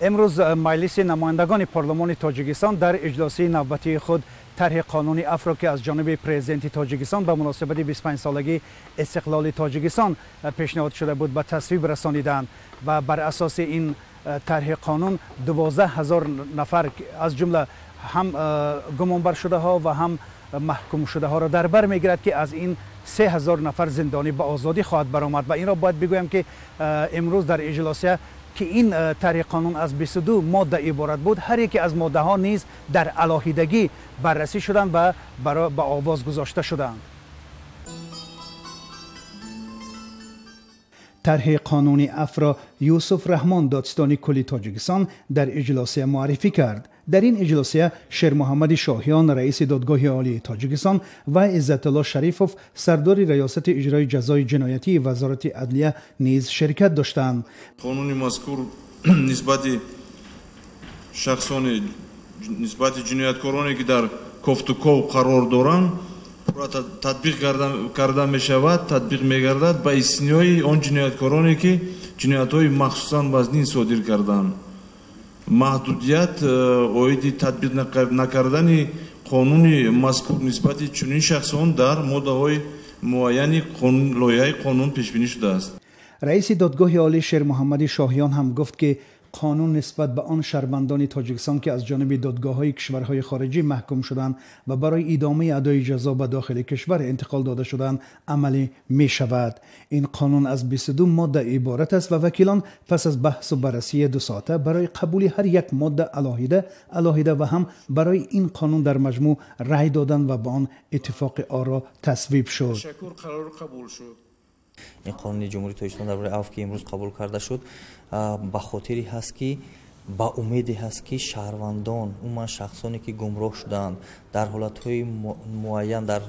Имрӯз Маҷлиси намояндагони Парлумони Тоҷикистон дар иҷлосияи навбатии худ тарҳи қонуни афвро, ки аз ҷониби президенти Тоҷикистон ба муносибати 25-солагии истиқлоли Тоҷикистон пешниҳод шуда буд, ба тасвиб расониданд ва бар асоси ин тарҳи қонун 12 ҳазор нафар, аз ҷумла ҳам гумонбаршудаҳо ва ҳам маҳкумшудаҳоро дар бар мегирад, ки аз ин 3 ҳазор нафар зиндонӣ ба озодӣ хоҳад баромад. Ва инро бояд бигӯям, ки имрӯз дар иҷлосия, ки ин тарҳи қонун аз 22 модда иборат буд, ҳар яке аз моддаҳо низ дар алоҳидагӣ баррасӣ шуданд ва ба овоз гузошта шуданд. Тарҳи қонуни афвро Юсуф Раҳмон, додситони кулли Тоҷикистон, дар иҷлосия муаррифӣ кард. Дар ин иҷлосия Шермуҳаммади Шоҳиён, раиси Додгоҳи Олии Тоҷикистон, ва Иззатулло Шарифов, сардори Раёсати иҷрои ҷазои ҷиноятии Вазорати адлия низ ширкат доштанд. Қонуни мазкур нисбати шахсони, нисбати ҷинояткороне, ки дар кофтуков қарор доранд, татбиқ карда мешавад, татбиқ мегардад ба истиснои он ҷинояткороне, ки ҷиноятҳои махсусан вазнин содир карданд. Маҳдудият оиди татбиқ накардани қонуни мазкур нисбати чунин шахсон дар моддаҳои муайяни лоиҳаи қонун пешбинӣ шудааст. Раиси Додгоҳи Олӣ Шермуҳаммади Шоҳиён ҳам гуфт, ки қонун нисбат ба он шаҳрвандони Тоҷикистон, ки аз ҷониби додгоҳҳои кишварҳои хориҷӣ маҳкум шуданд ва барои идомаи адои ҷазо ба дохили кишвар интиқол дода шуданд, амалӣ мешавад. Ин қонун аз 22 модда иборат аст ва вакилон пас аз баҳсу баррасии дусоата барои қабули ҳар як модда алоҳида алоҳида ва ҳам барои ин қонун дар маҷмӯъ рай доданд ва ба он иттифоқи оро тасвиб шуд. Қарор қабул шуд. Ин қонуни Ҷумҳурии Тоҷикистон дар бораи афв, ки имрӯз қабул карда шуд, ба хотире ҳаст, ки ба умеде ҳаст, ки шаҳрвандон, умуман шахсоне, ки гумроҳ шудаанд, дар ҳолатҳои муайян, дар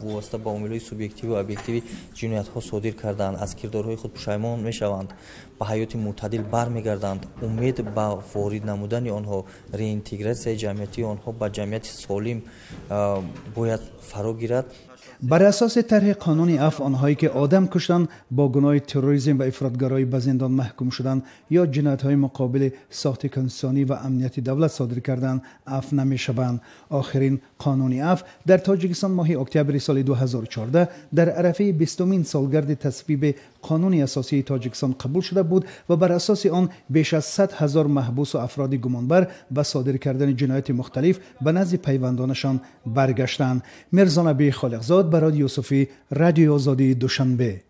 вобаста ба омилҳои субъективу объективӣ ҷиноятҳо содир кардаанд, аз кирдорҳои худ пушаймон мешаванд, ба ҳаёти мӯътадил бармегарданд. Умед ба ворид намудани онҳо, реинтегратсияи ҷамъиятии онҳо ба ҷамъияти солим бояд фаро гирад. Бар асоси тарҳи қонуни афв, онҳое ки одам куштанд, бо гуноҳи терроризм ва ифротгароӣ ба зиндон маҳкум шуданд ё ҷиноятҳои муқобили сохти конститутсионӣ ва амнияти давлат содир карданд, афв намешаванд. Охирин қонуни афв дар Тоҷикистон моҳи октябри соли 2014 дар арафаи 20-умин солгарди тасвиби қонуни асосии Тоҷикистон қабул шуда буд ва бар асоси он беш аз 100 ҳазор маҳбусу афроди гумонбар ба содир кардани ҷинояти мухталиф ба назди пайвандонашон баргаштанд. Мирзонаби Холиқзод, Барод Юсуфӣ, Радиои Озодии, Душанбе.